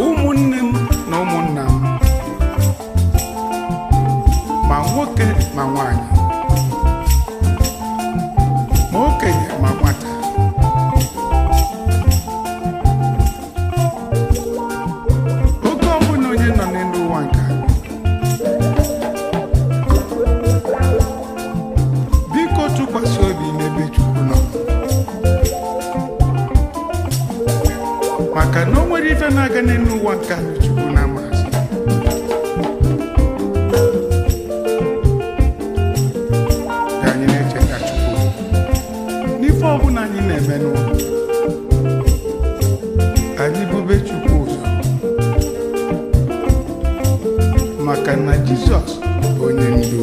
Ụmụnne m na ụmụnna m, ma nwoke ma nwanyị, ma okenye ma nwata, oge ọbụla onye nọ n'elu ụwa nke a, biko tụkwasị obi n'ebe Chukwu nọ, maka na o nwere ife na-aga n'elu ụwa nke a na Chukwu na-amazi. Ka anyị na-echeta Chukwu n'ife ọbụla anyị na-eme n'ụwa, anyị bube Chukwu ụzọ, maka na Jizọs bụ onye ndu.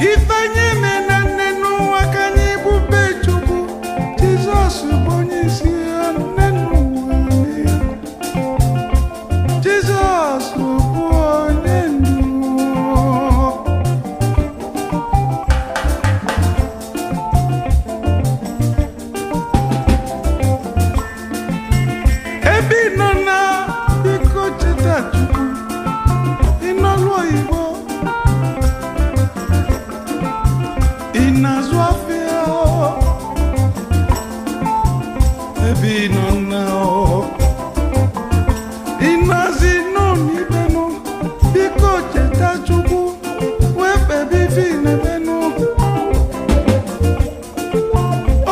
Ife anyị eme na nne n'ụwa, ka anyị bube Chukwu. Jizọs bụ onye isi ya nne n'ụwa niile. Jizọs bụ onye ndu. Ebe ị nọ na, biko cheta Chukwu. Ị nọlụ oyibo, ị na-azụ afịa, ebe ị nọ na, ị na-azị n'ụlọ, biko cheta Chukwu wee kpebe ife ị na-emenụ.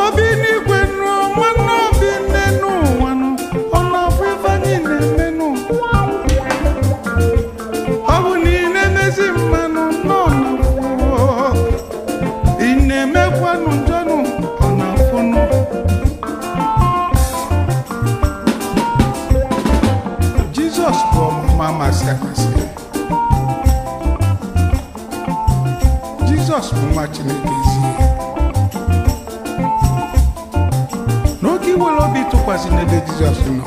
Obi n'igwe nụ, nwanne obi nne n'ụwa nụ, ọ na-afụ ife anyị na-emenụ. Ọ bụ na ị na-emezi mmanụ nọ na, ị na-emekwanụ njọnụ, ọ na-afụnụ. Jizọs bụ ọmụma amasị amasị. Jizọs bụ nwa Chineke ezi. N'oge iwere obi tụkwasị n'ebe Jizọs nọ,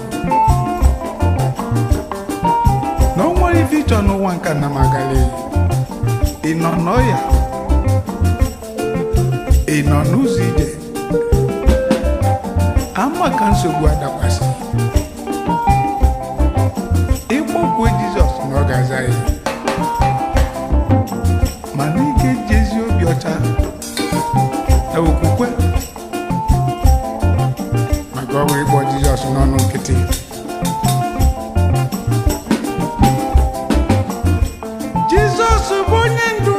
na o nwere ife ịchọ n'ụwa nke na magali. Ị nọ n'ọya, ị nọ n'ụzọ ije, ama ka nsogbu adakwasị, ịkpọkwue Jizọs na ọ ga-aza ya. Mana ị ga-eji ezi obi ọcha na okwukwe, maka ọ bụ ịkpọ Jizọs n'ọnụ nkịtị. Jizọs bụ onye ndu.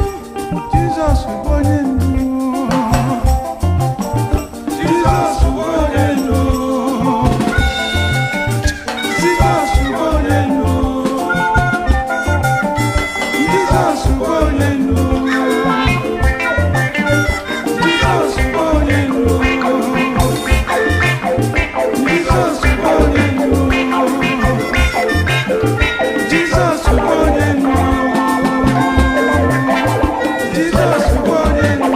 Jizọs bụ onye ndu. Jizọs bụ onye ndu. Jizọs bụ onye ndu. Jizọs bụ onye ndu. Jizọs bụ onye ndu. Jizọs bụ onye ndu. Jizọs bụ onye ndu. Jizọs bụ onye ndu.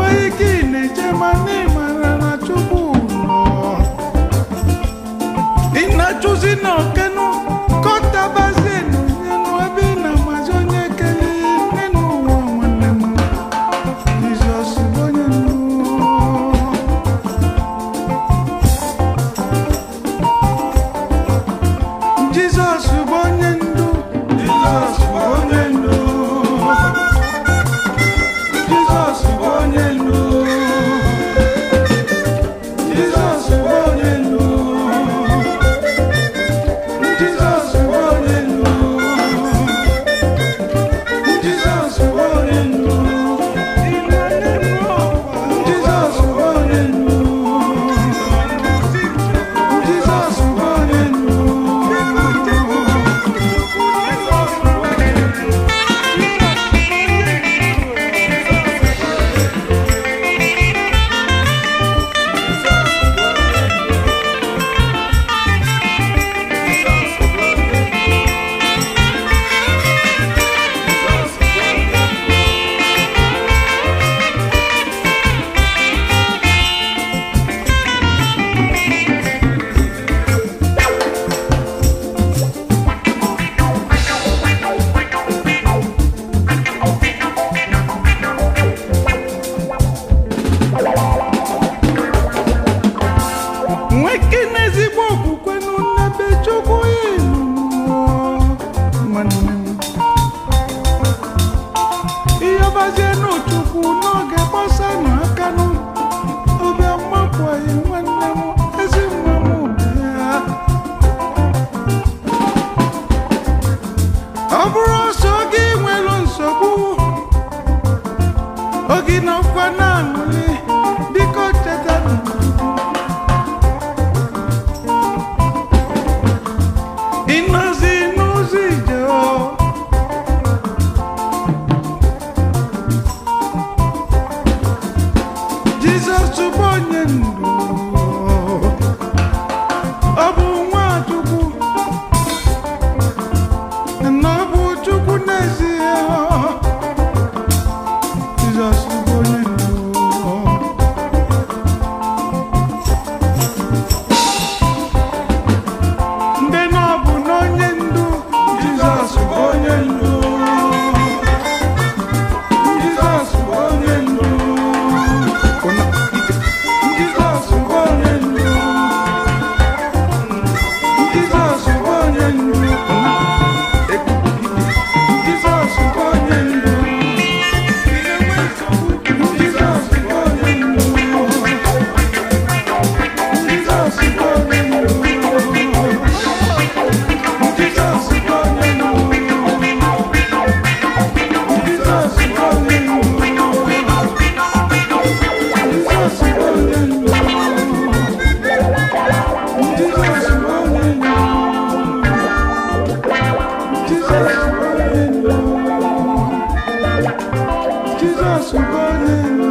Oyi ka ị na-eche ma na ị mara na Chukwu nọ. Ị na-achụzi na okenu kọtabazie n'onyenu ebe ị na-amazi onye kele nne n'ụwa nwanne m. Jizọs bụ onye ndu. Jizọs bụ onye ndu. Jizọs bụ onye ndu. Jizọs bụ onye ndu. Jizọs bụ onye ndu. Jizọs bụ onye ndu. Jizọs bụ onye ndu. Jizọs bụ onye ndu. Jizọs bụ onye ndu. Nweke n'ezigbo okwukwe nụ n'ebe Chukwu ịnụ nwanne m. Ịyọbazie n'Chukwu n'oge gbasanụ aka nụ obi amakwaghị nwanne m ezi nwa m bịa. Ọ bụrụ ọsọ gị nwere nsogbu oge nọkwa na-aṅụrị biko cheta na ịnọzi n'ụzọ ije o. Jizọs bụ onye ndu, ọ bụ nwa Chukwu, na ọ bụ Chukwu n'ezie. Jizọs bụ onye ndu. Ndị na ọ bụ n'onye ndu, Jizọs bụ onye ndu. Jizọs bụ onye ndu. Jizọs bụ onye ndu. Jizọs bụ onye ndu. Jizọs bụ onye ndu. Jizọs bụ onye ndu. Jizọs bụ onye ndu. Jizọs bụ onye ndu. Jizọs bụ onye ndu. Jizọs bụ onye ndu. Jizọs bụ onye ndu. Jizọs bụ onye ndu. Jizọs bụ onye ndu.